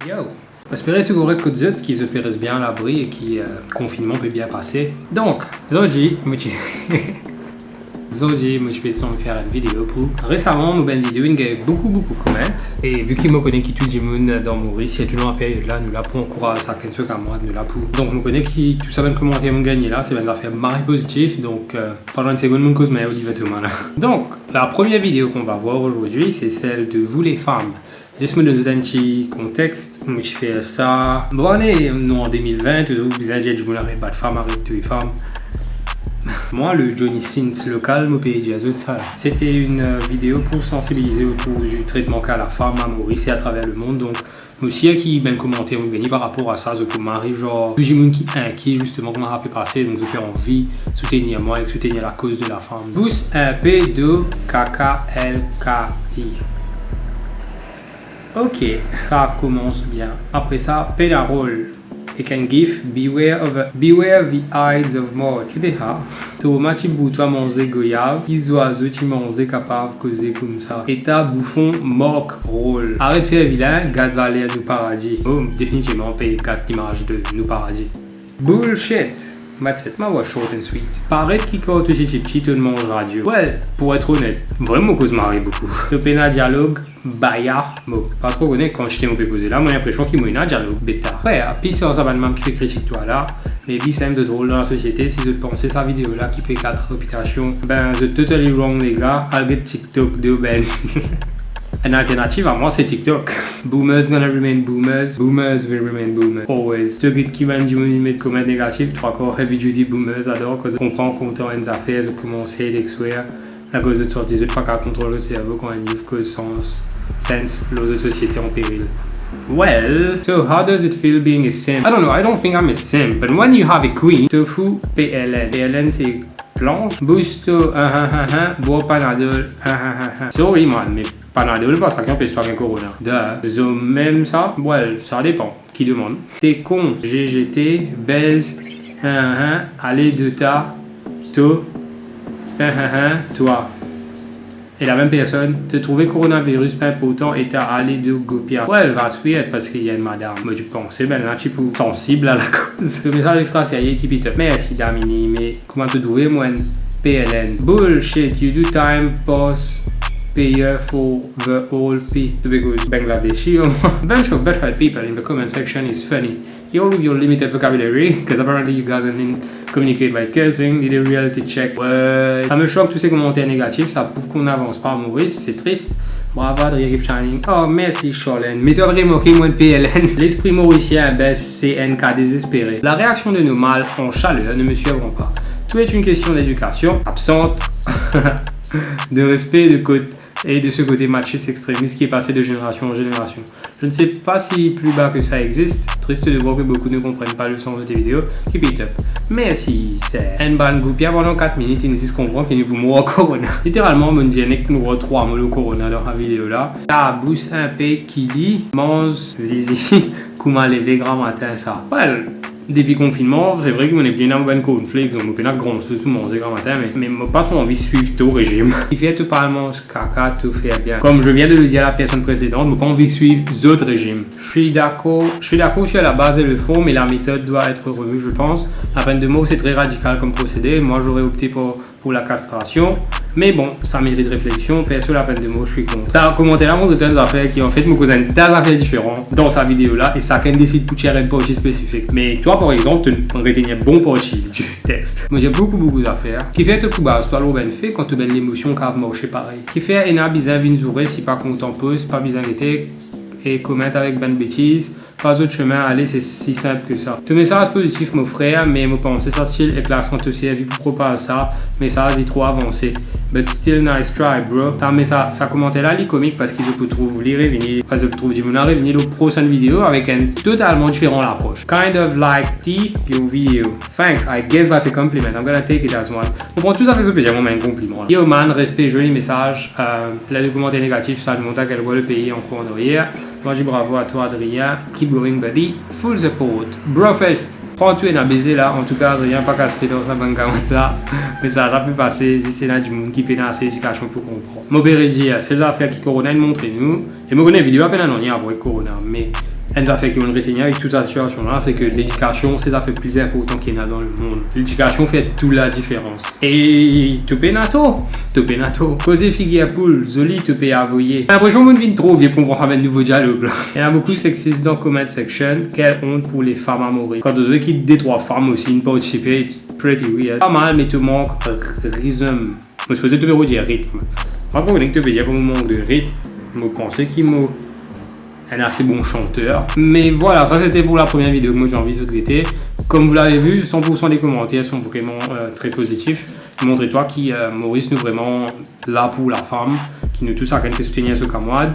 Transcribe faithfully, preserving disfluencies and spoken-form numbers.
Yo, espere tou korek kot zot, ki zot pe res bien alabri e ki, euh, konfinnman pe bien pase. Donk, zordi, mo ti-, zordi, mo ti pe fer enn video pou, resaman, mo bann video inn gagn boukou, boukou comment. E vi ki mo kone ki tou dimoun dan Moris, sirtou dan sa period la, nou la pou ankouraz sakenn so kamwad, nou la pou. Donk, mo kone ki tou sa bann komanter mo gagn la, se bann zafer mari pozitif, donk, euh, pandan enn segonn, mo koz mem divertiman la. Donc, la première vidéo qu'on va voir aujourd'hui, c'est celle de vous les femmes. Zis mo donn zot enn ti kontex, mo ti fer sa. Bon, ane, nou an de mil vin, touzour bizin dir dimoun aret bat fam, aret touy fam. Mwa, le Johnny Sins lokal, mo pe dir zot sa la. C'était une, euh, vidéo pour sensibiliser autour du traitement qu'a la femme à Maurice et à travers le monde. Donc, mo sir ki bann komanter mo gagn par rapor a sa, zot pou mari, zanr, tou dimoun ki inkiet zisteman kouma sa pe pase, donk zot pe anvi soutenir mwa ek soutenir lakoz de la fam. Bous inpe do kaka L K I. Ok, sa koumans bien. Apre sa, pena rol. Ek enn gif, beware of, beware the Ides of March. Ki de sa? To mama ti bout twa manze goyav, ki zwazo ti manze kapav koze koumsa? Eta boufon, mark rol. Aret fer vilin, gard valer nou paradi. Oh, definitivman, pe gard limaz de nou paradi. Bullshit! That's it, my was short and sweet. Paret ki kan to ti tipti, to'nn manz radio. Well, pou et onet, vremem mo koz mari boukou. To pena dialog, baya, mo pa tro kone, kantite mo pe koze la, mo linpresion ki mo ena dialog beta. Wi, api sa, sa bann mam ki pe kritik twa la, maybe sa enn de drol dan lasosiete, si zot panse sa video la ki pe gate repitasion, ben, zot totally wrong, lega, al get TikTok de ben. Enn alternativ a mwa, se TikTok. Boomers gonna remain boomers. Boomers will remain boomers. Always. To get ki bann dimoun inn met comment negatif, trwa kar heavy duty boomers, ador, kan zot konpran kontan enn zafer, zot koumans hate ek swear. Akoz zot santi zot pa kapav kontrol zot servo kan enn youth koz sans, sense lor zot sosiete an peril. Well, so how does it feel being a simp? I don't know, I don't think I'm a simp, but when you have a queen, to fou P L N. P L N se planche, bous to, ah, ah, ah, ah, bwar Panadol, ah, ah, ah, ah. Sorry, man, me Panadol pa sa ki anpes twa gagn korona. Da, zomem sa, well, sa depan ki demann. Te kon, G G T, bez, ah, ah, ah, ale de ta, to, ah, ah, ah, twa. E lamem personn, to trouve koronavirus pa inportan e ta ale de gopia. Well, that's weird, parski li enn madam. Mo ti panse, bann la ti pou sansib a lakoz. To mesaz extra serye, keep it up. Mersi, Damini, me kouma to trouve mo enn P L N? Bullshit, you do time, pass, payer for the whole P. To be good, Bangladeshi, a bunch of butthurt people in the comment section is funny. Y'all with your limited vocabulary, 'cause apparently you guys only communicate by cursing, need a reality check. Ouais, sa me shok, tou se komanter negatif, sa prouv ki nou avans pa Moris, se tris. Bravo Adrien, keep shining. Oh, mersi Charlène. Me to pa remarke mo enn P L N? Lespri morisien, ben, se enn ka dezespere. La réaction de nos mâles en chaleur ne me surprend pas. Tout est une question d'éducation absente, de respect de côté, et de ce côté machiste extrémiste qui est passé de génération en génération. Je ne sais pas si plus bas que ça existe. Triste de voir que beaucoup ne comprennent pas le sens de tes vidéos. Keep it up. Mersi, ser. Enn bann goupia pandan kat minit, inn zis konpran ki nou pou mouri ar korona. Literalman, mo'nn dir nek mouri ar trwa mo lor korona dan sa video la. Tabous inpe, kili, manz zizi, kouma leve gramatin sa. Well, depi konfinnman, se vre ki mo'nn pli ena bann cornflakes, donk mo pena gran soz pou manze gramatin, me, me mo pa tro anvi swiv to rezim. Kifer to pa al manz kaka, to fer bien. Comme je viens de le dire à la personne précédente, mo pa anvi swiv zot rezim. Je suis d'accord, je suis d'accord sur la base et le fond, mais la méthode doit être revue, je pense. La peine de mort, c'est très radical comme procédé. Moi, j'aurais opté pour, pour la castration. Mais bon, ça mérite réflexion. Perso, la peine de mort, je suis contre. Sa komanter la montre enn zafer ki, anfet, mo koz enn ta zafer diferan dan sa video la, e sakenn desid pou tir enn parti spesifik. Me twa, par exanp, to retenir bon parti du texte. Mo dir boukou, boukou zafer. Kifer to pou baz twa lor bann fe kan to bann lemosion kav marse parey? Kifer ena bizin vinn zoure si pa kontan post, pa bizin gete e comment avek bann betiz, pa zot semin ale, se si sinp ki sa. To mesaz pozitif, mo frer, me mo panse sa stil ek laksan to servi pou propaz sa mesaz, li tro avanse. But still, nice try, bro. Sa, me sa, sa komanter la, li komik parski zot pou trouv li revini, parski zot pou trouv dimoun la revini lor prosenn video avek enn totalman diferan lapros. Kind of like the, your video. Thanks, I guess that's a compliment. I'm gonna take it as one. Mo pran tou zafer zot pe dir mwa, mo enn konpliman. Yo man, respe, zoli mesaz. Euh, les commentaires négatifs, ça ne montre à quel point le pays est encore en arrière. Moi, je dis bravo à toi, Adrien. Keep going, buddy. Full support. Brofest. Pran tou ena beze la. Antouka, Adrien, pa kas tet dan sa bann gamat la. Me sa, sa pe pase, zis ena dimoun ki pena ase edikasion pou konpran. Mo pe redir, sel zafer ki korona inn montre nou, e mo kone video la pena nanye a war ek korona, me Enn zafer ki mo'nn retenir avek tou sa sitiasion la, se ke ledikasion se zafer pli inportan ki ena dan lemond. Ledikasion fer tou ladiferans. E to pena tor, to pena tor. Koze figir poul, zoli to pe avoye. Linpresion mo'nn vinn tro vie pou konpran sa bann nouvo dialog la. Ena boukou sexism dan comment section. Quelle honte pour les femmes à Maurice. Kan to trouv ki de trwa fam osi inn partisipe, it's pretty weird. Pa mal, me to mank rizm. Mo sipoze to pe redir ritm. Mo pa tro kone ki to pe dir pou mo mank de ritm. Mo panse ki mo enn ase bon chanter. Me vwala, sa sete pou la première vidéo ki mo ti anvi zot gete. Comme vous l'avez vu, cent pour cent des commentaires sont vraiment, euh, très positifs. Montre twa ki, euh, Maurice nou vreman la pou lafam, ki nou tou sakenn pe soutenir so kamarad.